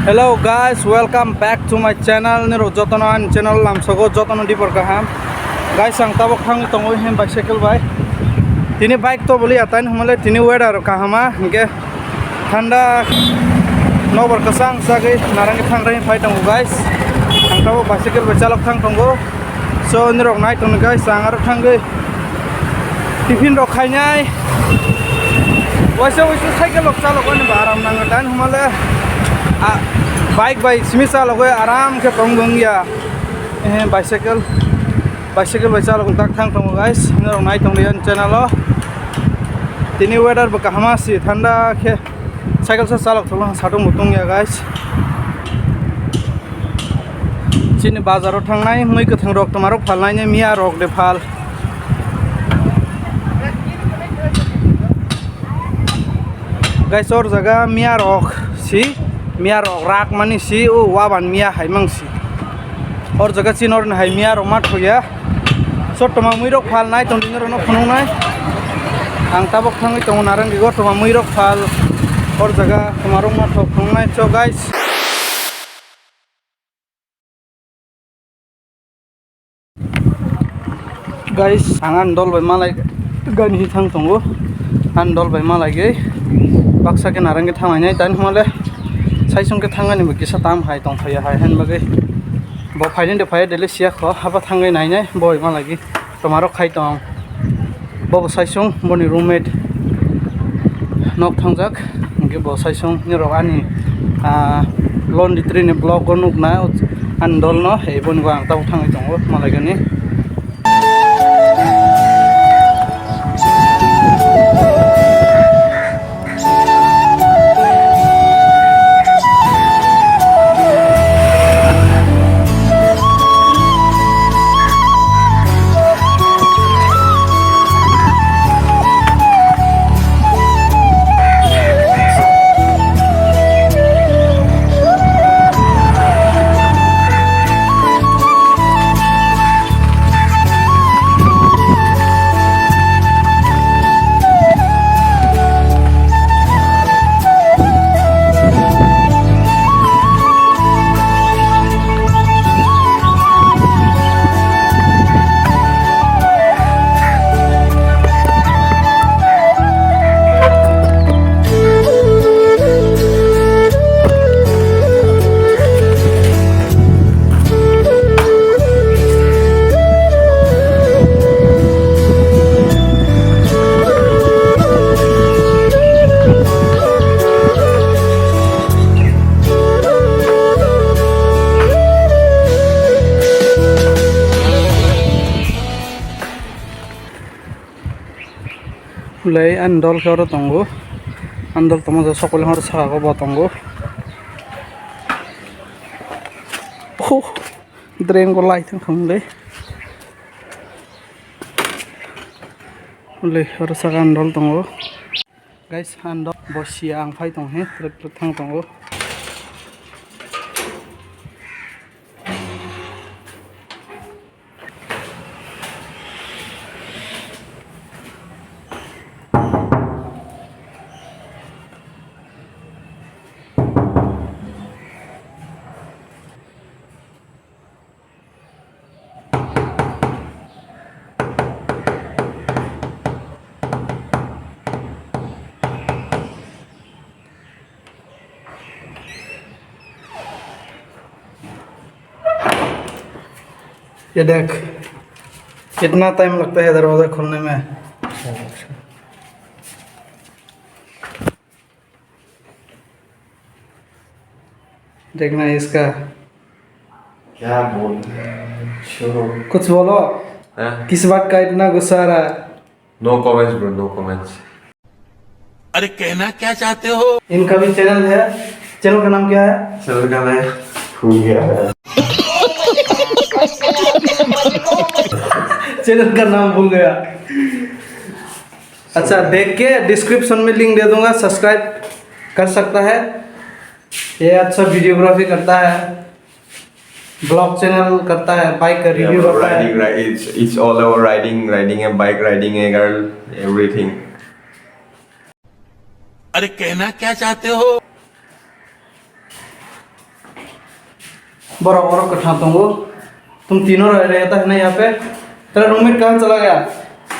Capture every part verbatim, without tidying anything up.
Hello guys, welcome back to my channel. Nirok jotono ani channel lamsogo jotono dibor kaham. Guys, ang tabok thangwi tongo hem bicycle bai. Tini bike to boli atain humale tini weather kahama hingke thanda nokbar kwchang sagwi narangwi thangrwi phai tongo guys. Ang tabok bicycle bai chalok thang tongo. So, nirok nai tongni guys, ang aro thangwi tiffin rok khainai. Waisa waisa cycle rok chalok ani ba aram nango dan humale. A, bike bai simi chalok aram khe tong dong ya. Eh, bicycle, bicycle bai chalok tak thang tongo guys. Nirok nai tongli ani channel o. Tini weather bo kahama si thanda khe cycle sa chalok thoklang satung bo tong ya guys. Chini bazar o thangnai mui kwthang rok toma rok phalnai miya rok de phal. Guys, or jaga miya rok si, miya rok rak mani si, o waban miya hai mang si. Or jaga chin or hai miya rok ma thoya. So toma mui rok phal nai tong ding rok no phunung nai. Ang tabok thangwi tongo narang gigo toma mui rok phal. Or jaga toma rok ma thok phunung nai. So guys. Guys, ang ani dol bai malai gani hi thang tongo. Ani dol bai malai ge baksa ke narang ke thang nai tani hwnle saisong ke thang ani bo kisa tam hai tong phai hai hen bagwi bo phai de phai de le siya kho haba thang nai nai bo bai malai ge. Tomarok khai tong. Bo bo saisung, boni roommate nok thangjak. Hingke bo saisung, nirok ani, ah, laundry ni block o nukna, ani dol no, eh, boni bo ang tabuk thangwi tongo, malai gani. Ulai ani dol khe oro tongo. Ani dol tongma jora sokole hor saka o bo tongo. Oh, drain go lai thang thang le. Ulai oro saka ani dol tongo. Guys, ani dol bo sia ang phai tong he, trip trip thang tongo. ये देख, कितना टाइम लगता है दरवाज़ा खोलने में। देखना इसका। क्या बोल रहे हो? कुछ बोलो। हाँ? किस बात का इतना गुस्सा आ रहा है? No comments, bro, no comments. अरे, कहना क्या चाहते हो? इनका भी चैनल है। चैनल का नाम क्या है? चैनल का नाम भूल गया। चैनल का नाम भूल गया। अच्छा, देख के डिस्क्रिप्शन में लिंक दे दूंगा, सब्सक्राइब कर सकता है। ये अच्छा वीडियोग्राफी करता है, ब्लॉग चैनल करता है, बाइक का रिव्यू करता है। Riding, ri-, it's, it's all about riding, riding a bike, riding a girl, everything. अरे, कहना क्या चाहते हो? Borok oro kwthang tongo. तुम तीनों रह, रहता है ना यहाँ पे? तेरा रूममेट कहाँ चला गया?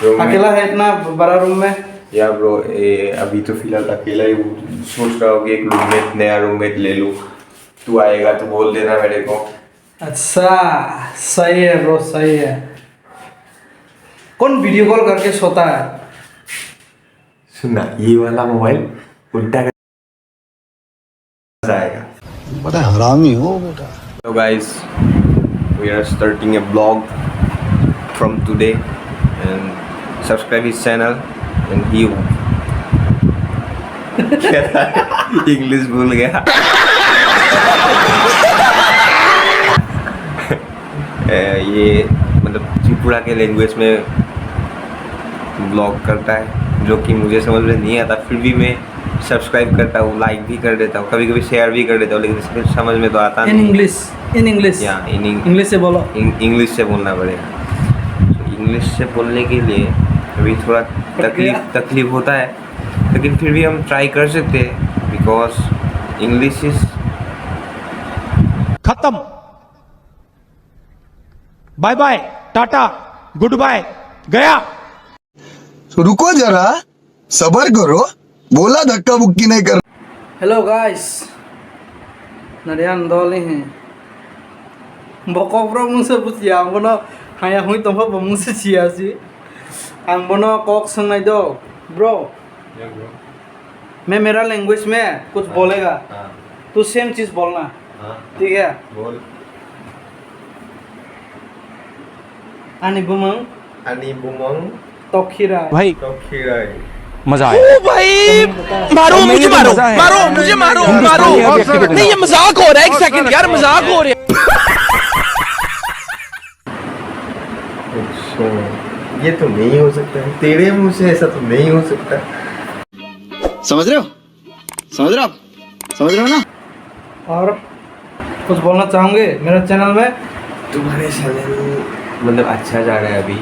रूममेट अकेला है इतना बड़ा रूम में? या ब्रो, ए, अभी तो फिलहाल अकेला ही हूँ। सोच रहा हूँ कि एक रूममेट, नया रूममेट ले लूँ। तू आएगा तो बोल देना मेरे को। अच्छा, सही है ब्रो, सही है। कौन वीडियो कॉल करके सोता है? सुनना, ये वाला मोबाइल उल्टा कर जाएगा। बड़ा हरामी हो बेटा। So guys, we are starting a vlog from today and subscribe his channel and he English भूल गया। ए, ये मतलब त्रिपुरा के लैंग्वेज में ब्लॉग करता है, जो कि मुझे समझ में नहीं आता, फिर भी मैं सब्सक्राइब करता हूँ, लाइक भी कर देता हूँ, कभी कभी शेयर भी कर देता हूँ, लेकिन इसमें समझ में तो आता नहीं। English, in English। या इन इंग्लिश से बोलो। इंग्लिश से बोलना पड़ेगा। तो इंग्लिश से बोलने के लिए अभी थोड़ा तकलीफ तकलीफ होता है, लेकिन फिर भी हम ट्राई कर सकते हैं, बिकॉज इंग्लिश इज खत्म। Bye bye, tata, goodbye, गया। तो रुको जरा, सबर करो, बोला धक्का मुक्की नहीं कर। Hello guys, narian doli he. Bokok bro mungsa bujiya, ang bono haya hui tongkha bo mungsa siya si. Ang bono kok swngnai do, bro. मैं मेरा लैंग्वेज में कुछ बोलेगा। हाँ। तू सेम चीज बोलना। हाँ। ठीक है। बोल। Ani bumung। Ani bumung। Tokhirai। भाई। Tokhirai। मजा आया। ओ भाई, मारो, मुझे मारो, मारो, मुझे मारो, मारो। नहीं, ये मजाक हो रहा है, एक सेकंड यार, मजाक हो रहा है। अच्छा, ये तो नहीं हो सकता है, तेरे मुंह से ऐसा तो नहीं हो सकता। समझ रहे हो? समझ रहे हो आप? समझ रहे हो ना? और कुछ बोलना चाहोगे मेरा चैनल में? तुम्हारे चैनल मतलब अच्छा जा रहा है अभी,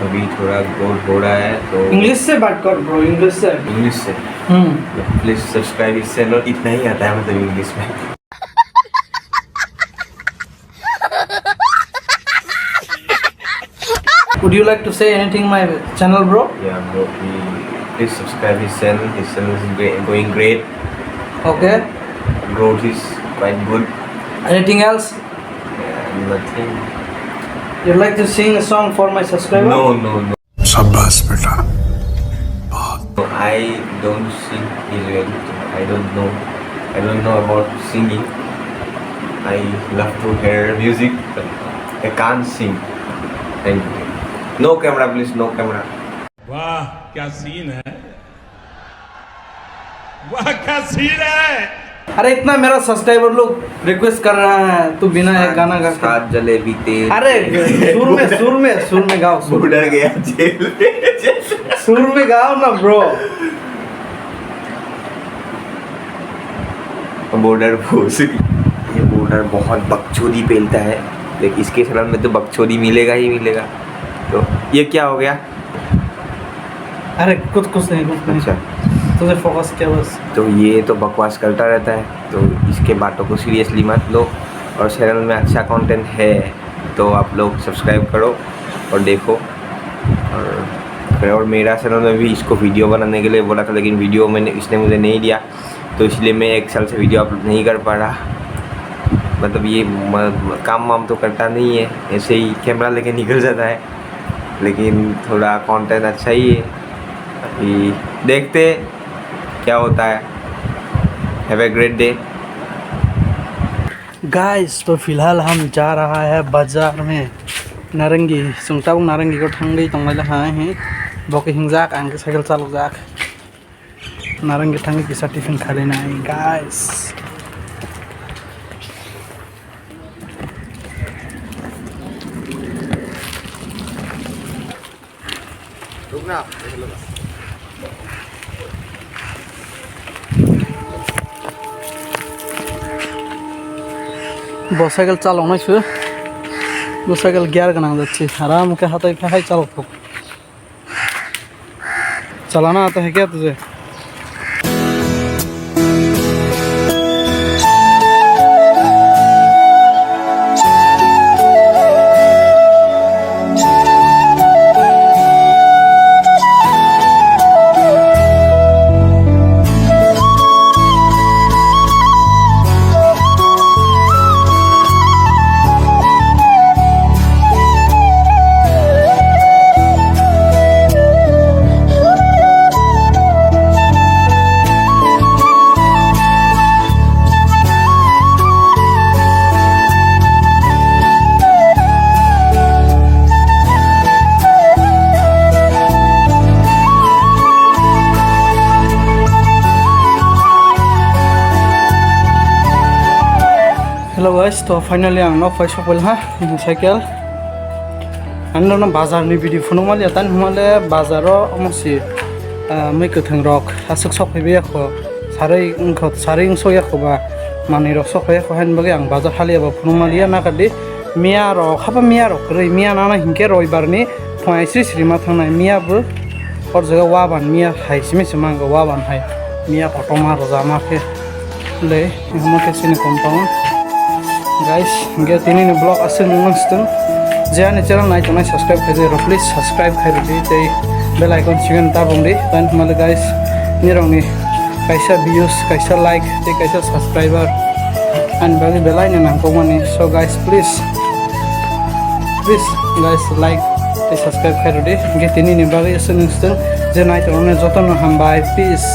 अभी थोड़ा ग्रोथ हो रहा है तो इंग्लिश से बात कर ब्रो, इंग्लिश से। इंग्लिश से? हम्म। प्लीज सब्सक्राइब इस चैनल, इतना ही आता है मतलब इंग्लिश में। Would you like to say anything my channel, bro? Yeah, bro, please subscribe his channel. His channel is great, going great. Okay. Growth is quite good. Anything else? Yeah, nothing. You'd like to sing a song for my subscriber? No, no, no. शाबाश बेटा, बहुत। I don't sing usually. I don't know. I don't know about singing. I love to hear music, but I can't sing. Thank you. No camera, please, no camera. वाह, क्या सीन है, वाह, क्या सीन है। अरे, इतना मेरा सब्सक्राइबर लोग रिक्वेस्ट कर रहा है, तू बिना एक गाना गा के। सात जलेबी तेल। अरे, सुर में, सुर में, सुर में गाओ, सुर में। बॉर्डर गया जेल में। सुर में गाओ ना, ब्रो। बॉर्डर भोसड़ी। ये बॉर्डर बहुत बकचोदी पेलता है। देख, इसके शहर में तो बकचोदी मिलेगा ही मिलेगा। तो ये क्या हो गया? अरे, कुछ, कुछ नहीं, कुछ नहीं। अच्छा। तुझे फोकस किया बस। तो ये तो बकवास करता रहता है, तो इसके बातों को सीरियसली मत लो। और चैनल में अच्छा कंटेंट है, तो आप लोग सब्सक्राइब करो और देखो। और, और मेरा चैनल में भी इसको वीडियो बनाने के लिए बोला था, लेकिन वीडियो मैंने, इसने मुझे नहीं दिया। तो इसलिए मैं एक साल से वीडियो अपलोड नहीं कर पा रहा। मतलब ये म-, काम वाम तो करता नहीं है, ऐसे ही कैमरा लेके निकल जाता है, लेकिन थोड़ा कंटेंट अच्छा ही है। अभी देखते हैं क्या होता है। Have a great day. Guys, तो फिलहाल हम जा रहा है बाजार में। नारंगी, सुंगताबुक नारंगी को ठंगई तंगलाई ला हाय हैं। बोके हिंगजाक, आंगे साइकिल चालू जाक। Narang githang kisa tiffin kharinai, guys. Bo cycle chalok nai su. Bo cycle gear gwnang jachi. Aram khe hatai khe hai chalok thok. चलाना आता है क्या तुझे? Hello guys, to finally ang nok pai sokphail ha, cycle. Ano no bazar ni video phunuk mali atan humale bazar o omo si, ah, mui kwthang rok aswk sok phaibai yakho, sarui wngkho, sarui wngsok yakho ba manwi rok sok phai yakho, hain bagwi ang bazar haliya ba phunuk maliya nakadi. Miya rok haba miya rok kwrwi, miya nana hinkhe roibar ni phunai sri sri ma thangnai miya bo. Hor jaga waban miya hai simi se mango waban hai miya kotorma rwjama khe le himo khe sini compound. Guys, hingke tini ni vlog aswk nung nang stung. Je ani channel nai tongnai subscribe khai rw, please subscribe khai rw di tei bell icon sigon ta bung di. Tan himale guys, nirok ni kaisa views, kaisa like tei kaisa subscriber ani bagwi belai no nangkukmani. So guys, please, please guys, like tei subscribe khai rw di. Hingke tini ni bagwi aswk nung stung. Je nai tongnai joto no hambai. Peace.